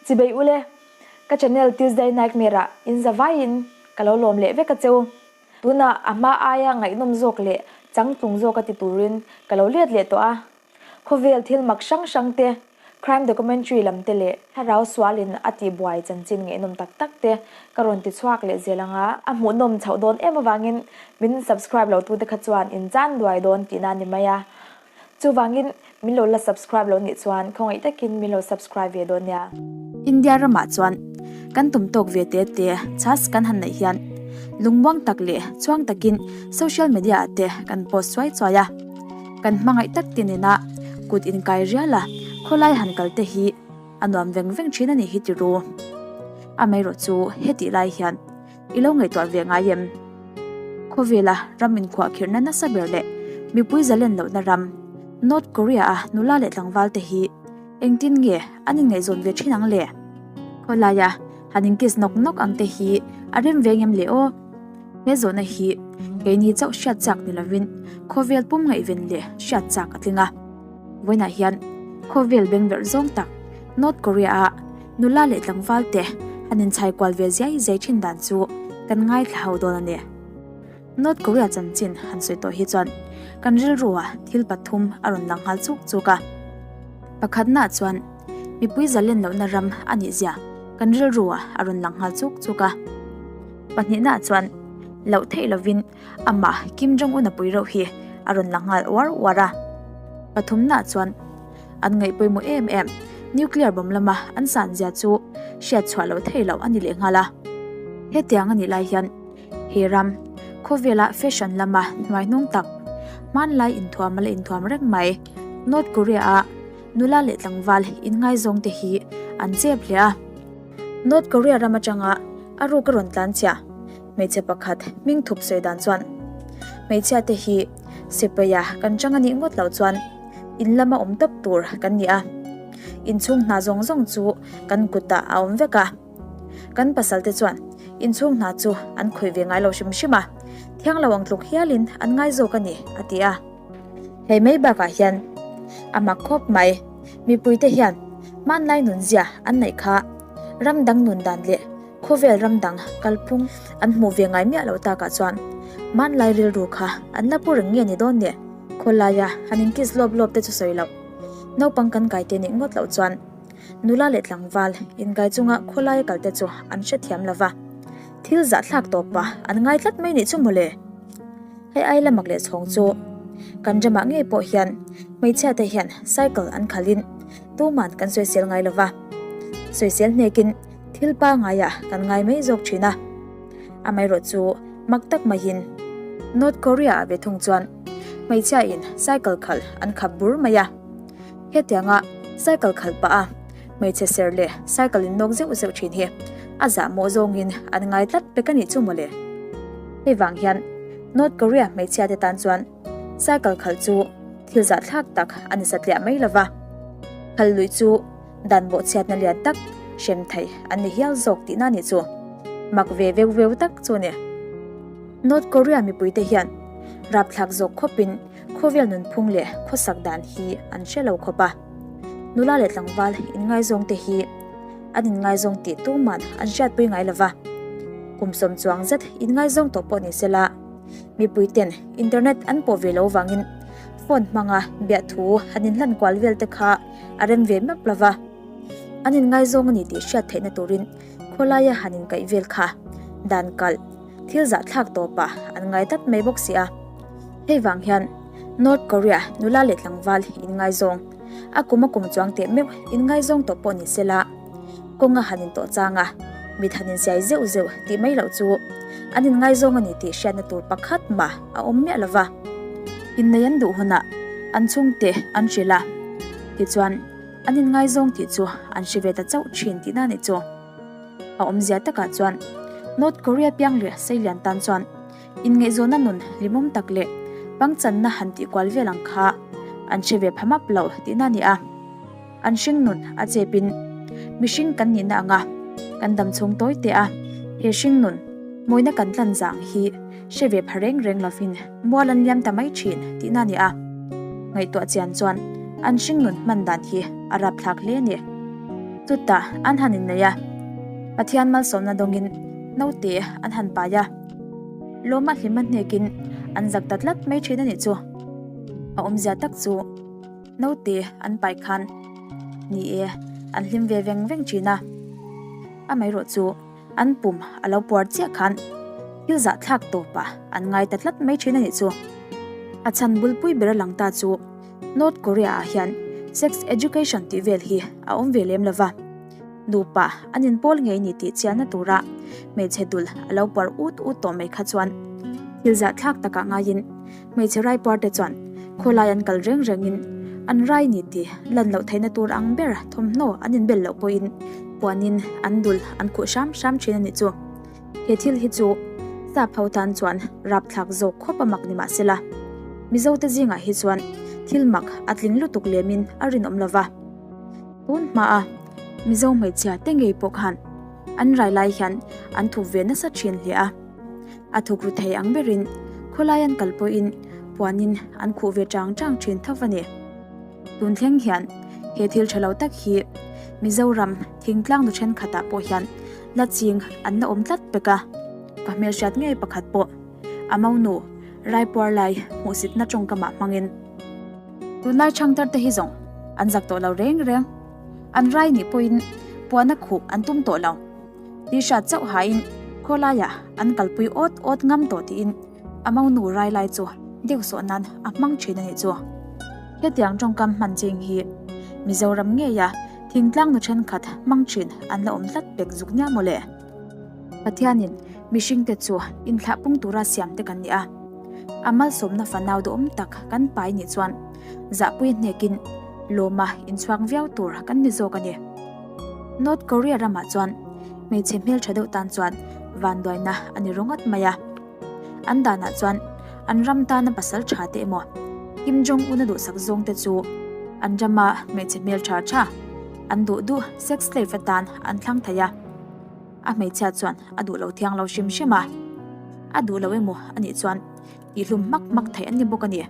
Chibei ule, ka channel Tuesday Nightmare ah in za vaiin ka lo lawm leh vek a cheu. Tunah a hma aia ngaihnawm zawk leh changtlung zawk a ti turin ka lo let leh tawh a. Khawvel thil mak hrang hrang te, crime documentary lam te leh thlarau sualin a tihbuai chanchin ngaihnawm tak tak te ka rawn ti chhuak leh zel ang a. A hmuhnawm chhoh dawn em avangin min subscribe lo tute kha chuan in chan duai dawn tihna a ni mai a. Chuvangin min lo la subscribe lo nih chuan khawngaih takin min lo subscribe ve dawn nia. India ramah chuan kan tum tawk ve te te chhas kan han neih hian lungmuang tak leh chuang takin social media ah te kan post chuai chuai a. Kan hmangaih tak te nena kut inkai rial a khawlai han kal te hi a nuam veng veng thin a nih hi tiru. Amaherawh chu hetih lai hian I lo ngaihtuah ve ngai em? Khawvela ram inkhuahkhirhna nasa ber leh mipui zalen lohna ram, North Korea-a nula leh tlangval te hi engtin nge an inngaihzawn ve thin ang le? Khawlaia han inkiss nawk nawk ang te hi a rem ve ngem le aw? He zawhna hi keini chauh hriat chak ni lovin khawvel pum ngaihven leh hriat chak a tling a. Vawiinah hian khawvel bengverh zawng tak North Korea-a nula leh tlangval te han inchhai kual ve ziai ziai thin dan chu kan ngaithla ho dawn a ni. North Korea chanchin han sawi tawh hi chuan kan rilruah thil pathum a rawn lang nghal chuk chuk a. Pakhatnaah chuan mipui zalen lohna ram a nih zia kan rilruah a rawn lang nghal chuk chuk a. Pahnihnaah chuan loh theih lovin Amah Kim Jong Un a pui reuh hi a rawn lang nghal uar uar a. Pathumnaah chuan an ngaih pawimawh em em nuclear bomb lama an san zia chu hriat chhuah loh theih loh a ni leh nghal a. Hetiang a nih lai hian he ram khawvela fashion lama hnuai hnung tak hmanlai inthuam a la inthuam reng mai North Korea a nula leh tlangval inngaizawng te hi an chep hle a. North Korea ram atanga a ruk a rawn tlan chhia. Hmeichhe pakhat hming thup sawi dan chuan hmeichhia te hi sipaia kan chang a nih ngawt loh chuan in lama awm tawp tur kan ni a, inchhung hna zawng zawng chu kan kutah a awm vek a, kan pasal te chuan inchhung hna chu an khawih ve ngai lo hrim hrim a, thiang lo ang tluk hialin an ngai zawk a ni a ti a. Hei mai bakah hian a mak khawp mai, mipuite hian hmanlai nunzia an neih kha ram dang nun dan leh Khawvel ram dang kalphung an hmuh ve ngai miah loh takah chuan hmanlai rilru kha an la pu reng nge ni dawn ni? Khawlaia han inkiss lawp lawp te chu sawi loh. Naupang kan kai te nih ngawt loh chuan nula leh tlangval inkai chunga khawlaia kal te chu an hrethiam lo va, thil zahthlak tawpa an ngai tlat mai nih chu mawle. Hei ai la mak leh chhawng chu kan ramah ngei pawh hian hmeichhia te hian cycle an khalhin tuman kan sawisel ngai lo va, sawisel hnekin Thil pangaiah kan ngai mai zawk thin a, amaherawh chu mak tak maiin North Korea-ah ve thung chuan hmeichhiain cycle khalh an khap bur mai a. Hetianga cycle khalh pah a hmeichhe ser leh cycle in nawk zeuh zeuh thin hi a zahmawh zawngin an ngai tlat pek a nih chu mawle. Hei vang hian North Korea hmeichhiate tan chuan cycle khalh chu thil zahthlak tak a ni satliah mai lova, khalh luih chu Dan bawhchhiatna lian tak hrem theih an ni hial zawk tihna nih chu mak ve veu veu tak chu a ni. North Korea mipuite hian rapthlak zawk khawpin khawvel nunphung leh khawsak dan hi an hre lo khawp a. Nula leh tlangval inngaizawngte hi an inngaizawng tih tuman an hriatpui ngai lo va. Kum sawm chuang zet inngaizawng tawh pawh ni sela, mipuiten internet an pawh ve lo vangin phone hmanga biahthu han inhlan kual vel te kha a rem ve map lova, an inngaizawng a ni tih hriat theihna turin khawlaia han inkaih vel kha dan kalh thil zahthlak tawpah an ngai tlat mai bawk si a. Hei vang hian North Korea nula leh tlangval inngaizawng, a kum a kum chuang teh meuh inngaizawng tawh pawh ni sela, kawnga han intawh chang a, mit han insiai zeuh zeuh tih mai loh chu an inngaizawng a ni tih hriatna tur pakhat mah a awm miah lova. Innei an duh hunah an chhungte an hrilh a, tichuan an inngaizawng tih chu an hre ve ta chauh thin tihna a nih chu. A awmzia takah chuan North Korea piang leh Seilian tan chuan inngaihzawnna nun hlimawm tak leh pangchanna han tih kual vel ang kha an hre ve pha map lo tihna a ni a. An hring nun a chepin mihring kan nihna anga kan dam chhung tawi teh a, he hring nun mawina kan tlan zang hi hre ve pha reng reng lovin mual an liam ta mai thin tihna a ni a. Ngaihtuah chian chuan an hring nun hman dan hi a rapthlak hle a ni. Chutah an han innei a, Pathian malsawmna dawngin naute an han pai a. Lawma hlima hnekin an zak ta tlat mai thin a nih chu. A awmzia tak chu naute an pai khan ni e, an hlim ve veng veng thin a. Amaherawh chu an pum a lo puar chiah khan thil zahthlak tawpah an ngai ta tlat mai thin a nih chu. A chhan bulpui ber a lang ta chu North Korea ah hian sex education tih vel hi a awm ve lem lova, nupa an inpawl ngei ni tih chianna tura hmeichhe dul a lo puar ut ut tawh mai kha chuan thil zahthlak takah ngaiin hmeichhe raipuar te chuan khawlai an kal reng rengin an rai ni tih lan loh theihna tur ang ber thawmhnaw an inbel loh pawhin puanin an dul an khuh hram hram thin a nih chu. He thil hi chu sap ho tan chuan rapthlak zawk khawp a mak ni mah sela, Mizo te zingah hi chuan thil mak a tling lutuk lemin a rinawm lo va. Tun hmaa Mizo hmeichhia te ngei pawh khan an rai lai hian an thup ve nasa thin hle a, a thuk ru thei ang berin khawlai an kal pawhin puanin an khuh ve chang chang thin tho a ni. Tun thleng hian he thil tha lo tak hi Mizoram thingtlang nu thenkhatah pawh hian la ching an la awm tlat pek a, ka hmelhriat ngei pakhat pawh a monu raipuar lai hmuhsitna tawngkamah hmangin tunlai changtar te hi zawng an zak tawh lo reng reng, an rai nih pawhin puana khuh an tum tawh lo, t-shirt chauh hain khawlaiah an kalpui awt awt ngam tawh tiin a monu rai lai chu deuh sawh nan a hmang thin a nih chu. Hetiang tawngkam hman ching hi Mizoram ngeia thingtlang nu thenkhat hmang thin an la awm tlat pek zuk nia mawle. Pathianin mihringte chu inthlah pung tura siam te kan ni a, a malsawmna fanau duhawm tak kan pai nih chuan zahpui hnekin lawma inchhuak viau tur kan ni zawk a ni. North Korea ramah chuan hmeichhe hmeltha deuh tan chuan vanduaina a ni rawngawt mai a. An danah chuan an ram tana pasal tha te emaw Kim Jong Un a duhsak zawng te chu an rama hmeichhe hmel tha tha an duh duh sex slave atan an thlang thei a. A hmeichhia chuan a duh lo thiang lo hrim hrim a, a duh lo emaw a nih chuan tihhlum hmak hmak theih an ni bawk a ni.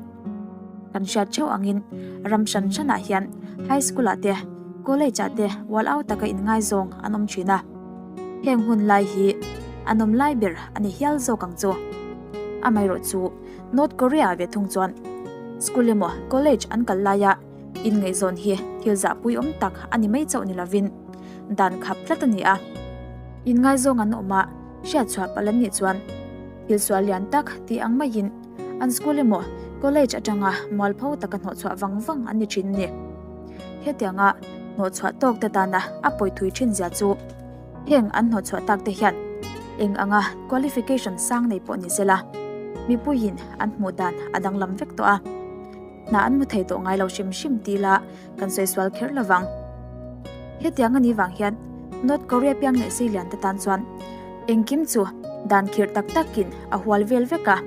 Kan hriat theuh angin ram hran hranah hian high school ah te college ah te ual au taka inngaizawng an awm thin a. Heng hun lai hi a nawm lai ber a ni hial zawk ang chu. Amaherawh chu North Korea ve thung chuan school emaw college an kal laia inngaihzawn hi thil zahpui awm tak a ni mai chauh ni lovin dan khap tlat a ni a. Inngaizawng an awm a, hriatchhuah palh an nih chuan thil sual lian tak tih ang maiin an school emaw college atanga mualpho taka hnawhchhuah vang vang an ni thin a ni. Hetianga hnawhchhuah tawk te tana a pawi thui thin zia chu heng an hnawhchhuah tak te hian eng anga qualification sang nei pawh ni sela mipuiin an hmuh dan a danglam vek tawh a, hna an hmu thei tawh ngai lo hrim hrim tih lah kan sawi sual kher lovang. Hetiang a nih vang hian North Korea piang leh Seilian te tan chuan engkim chu dan khirh tak takin a hual vel vek a,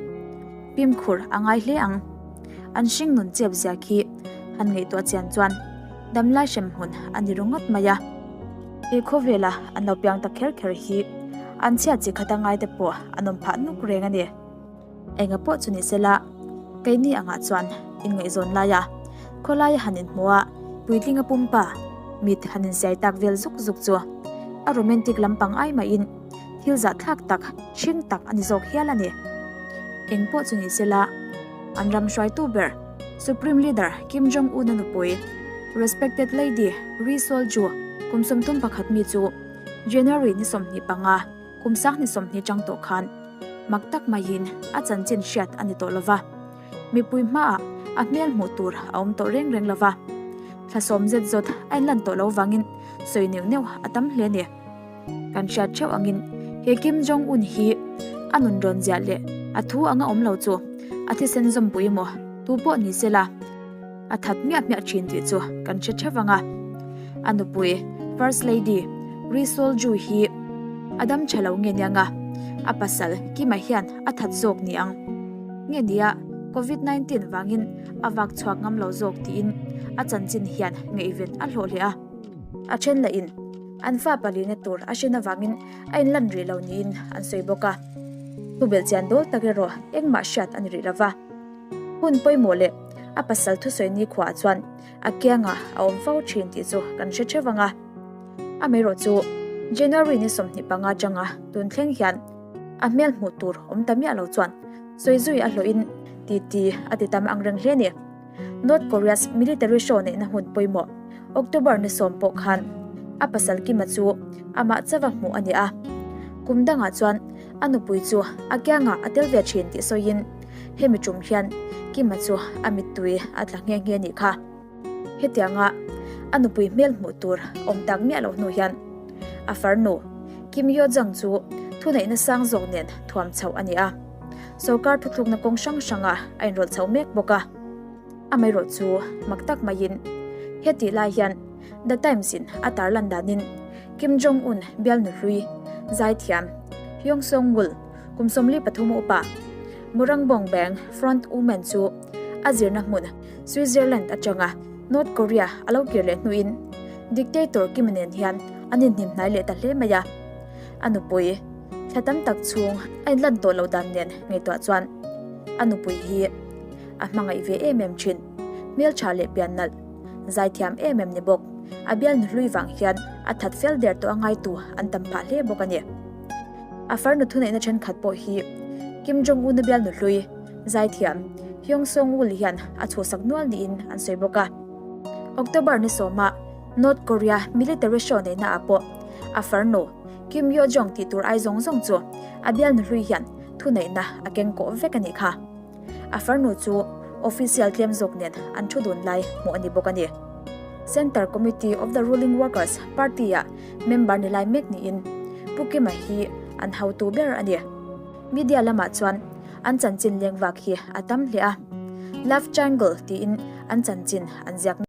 fimkhur a ngai hle ang. An hring nun chep zia khi han ngaihtuah chian chuan damlai hrem hmun a ni ringawt mai a. He khawvela an lo piang ta kher kher hi an chhiat chi khat a ngai te pawh an awm phah nuk reng a ni. Enga pawh chu ni sela, keini angah chuan inngaihzawn laia khawlaia han inhmuh a puitlinga pumpa mit han insiai tak vel zuk zuk chu a romantic lampang ai mahin thil zahthlak tak hring tak a ni zawk hial a ni. Eng pawh chu ni sela, an ram hruaitu ber Supreme Leader Kim Jong Un a nupui Respected Lady Ri Sol Ju kum 31 mi chu January ni 25 kum sang ni 20 tang tawh khan mak tak maiin a chanchin hriat a ni tawh lova. Mipui hmaah a hmel hmuh tur a awm tawh reng reng lova. Thla sawm zet zawt a inlan tawh lo vangin sawi neuh neuh a tam hle a ni. Kan hriat theuh angin he Kim Jong Un hi a nun rawn ziah leh a thu anga awm lo chu a thisen zawmpui emaw tu pawh ni sela a that miah miah thin tih chu kan hre theuh ang a. A nupui First Lady Ri Sol Ju hi a dam tha lo nge niang a, a pasal Kim-a hian a that zawk ni ang nge nia Covid 19 vangin a vak chhuak ngam lo zawk tiin a chanchin hian ngaihven a hlawh hle a. A then lah in an fa palina tur a hrin avangin a inlan rih lo niin an sawi bawk a. Thubelh chian dawl tak erawh engmah hriat a ni rih lova. Hun pawimawh leh a pasal thusawi nikhua ah chuan a kiangah a awm fo thin tih chu kan hre theuh ang a. Amaherawhchu, January ni 25 atanga tun thleng hian a hmel hmuh tur awm ta miah lo chuan sawi zui a hlawhin titi a ti tam ang reng hle a ni. North Korea's military show neihna hun pawimawh October ni sawm pawh khan a pasal Kima chu amah chauha hmuh a ni a. Kum dangah chuan a nupui chu a kiangah a tel ve thin tih sawiin hemi tum hian Kima chu a mittui a tla nghe nghe a nih kha. Hetianga a nupui hmel hmuh tur awm tak miah loh hnu hian a farnu Kim Yo Jong chu thuneihna sang zawk nen thuam chhoh a ni a. Sorkar thuthlukna kawng hrang hrangah a inrawlh chho mek bawk a. Amaherawh chu mak tak maiin hetih lai hian The Times in a tarlan danin Kim Jong Un bialnu hlui zaithiam Hyung Song Wul kum 43 upa Murangbong Bang front woman chu a zirna hmun Switzerland atanga North Korea a lo kir leh hnuin Dictator Kim nen hian an inhnim hnai leh ta hle mai a. A nupui thla tam tak chhung a inlan tawh loh dan nen ngaihtuah chuan a nupui hi a hmangaih ve em em thin. Hmeltha leh pian nalh, zaithiam em em ni bawk. A bialnu hlui vang hian a that fel der tawh a ngaitu an tam phah hle bawk a ni. A farnu thuneihna thenkhat pawh hi Kim Jong-un-a bialnu hlui, zaithiam Hyung Song-ul hian a chhuhsak nual niin an sawi bawk a. October ni sawma North Korea military show neihna ah pawh a farnu Kim Yo Jong tih tur ai zawng zawng chu a bialnu hlui hian thuneihna a keng kawh vek a nih kha. A farnu chu official tlem zawk nen an thu dun lai hmuh a ni bawk a ni. Center Committee of the Ruling Workers Party-ah member ni lai mek niin Pu Kima hi an hotu ber a ni. Media lamah chuan an chanchin leng vak hi a tam hle a, Love Triangle tiin an chanchin an ziak.